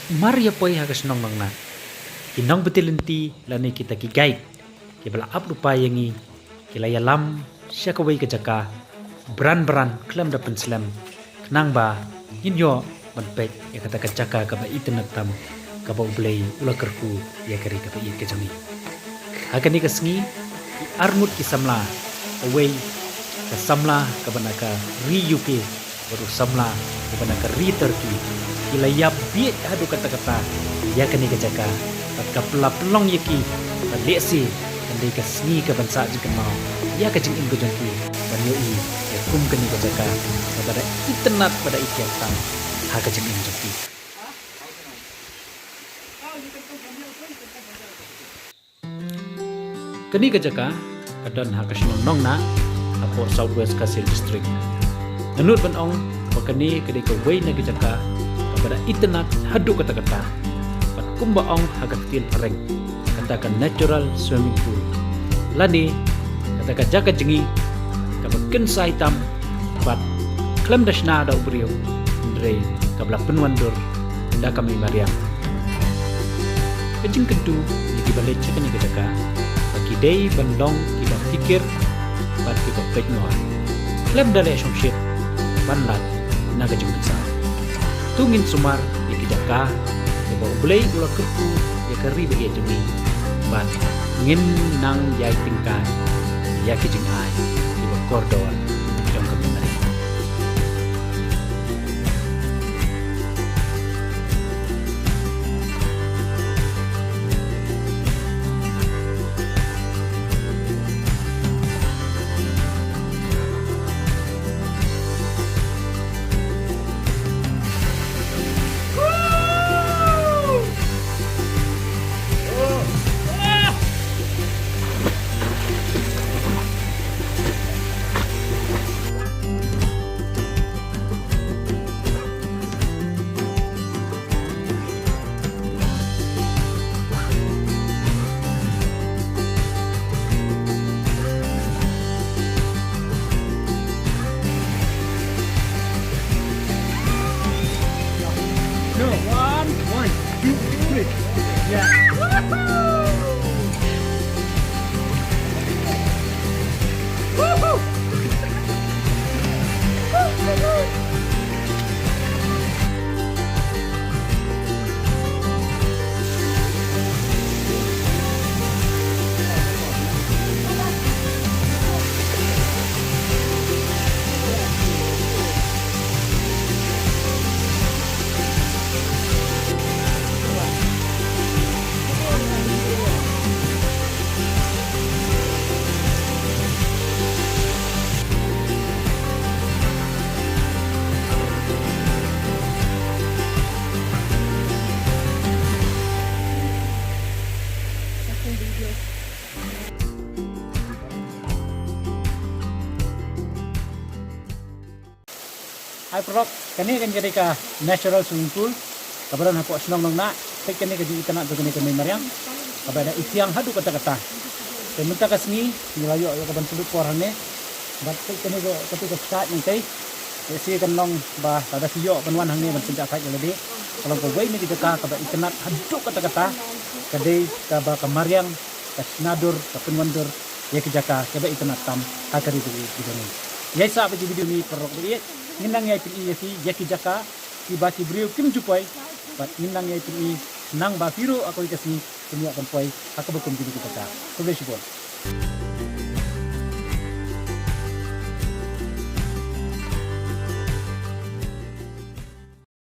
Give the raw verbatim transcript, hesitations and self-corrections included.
Mar ïa poi ha ka shnong Nongnah, ki nongpynbeit lynti lane kita ki guide kiba la ap lypa ïa ngi ki la ïalam sha kawei ka jaka bran bran khlem da pynslem, khnang ba ngin ïoh ban peit ïa kata ka jaka kaba itynnad tam kaba U Blei u la kyrkhu ïa ka ri kaba ïeit ka jong ngi. Ha kane ka sngi, ki arngut ki samla, kawei ka samla kaba na ka ri U K bad u samla kaba na ka ri Turkey, ki la ïa bieit haduh katta katta ïa kane ka jaka, bad ka la pynlong ïa ki ba lehse kan dei ka sngi kaban sah jingkynmaw ïa ka jingim ka jong ki ban ïohi ïa kum kane ka jaka kaba da itynnad bad da ithiang tam ha ka jingim jong ki. Kane ka jaka ka don ha ka shnong Nongnah, hapoh South West Khasi Hills District. Nga nud ban ong ba kane ka dei kawei na ki jaka kaba da itynnad haduh katta katta, bad kumba ong ha ka ktien phareng, kata ka natural swimming pool, lane kata ka jaka jngi kaba kynsai tam bad khlem da shna da u briew, hynrei kaba la pynwandur da ka mei mariang. Ka jingkyntu ïa kiba leit sha kane ka jaka ba ki dei ban long kiba phikir bad kiba peit ngor, khlem da leh shongshit ban lait na ka jingpynsaw. To ngin sumar ïa ki jaka kiba U Blei u la kyrkhu ïa ka ri ba ïeit jong ngi, bad ngin nang ïai tyngkai ïa ki jingai kiba kordor jong ka memory. No, one, one, two, three. Yeah. Woohoo! Woohoo! Hai paralok, kane kan ka dei ka natural swimming pool kaba don hapoh shnong Nongnah. Peit kane ka jingitynnad jong kane ka mei mariang kaba da ithiang haduh katta katta. Te mynta ka sngi ngi la ïoh ïa kaban pynlut por hangne. Bad peit kane ka, katu ka side nangtei. Te shi kan long ba lada phi ïoh ban wan hangne ban pynjah sait ïa lade, ka long kawei na ki jaka kaba itynnad haduh katta katta. Ka dei kaba ka mariang, ka shna dur, ka pynwandur ïa ki jaka kiba itynnad tam ha ka ri kaba ïeit ka jong ngi. Ïai sah bad ki video ngi paralok ba ïeit, ngin nang ïai pyni ïa phi ïa ki jaka kiba ki briew kim ju poi, bad ngin nang ïai pyni khnang ba phi ruh ha kawei ka sngi phin ïoh ban poi ha kaba kum kine ki jaka. Khublei shibun.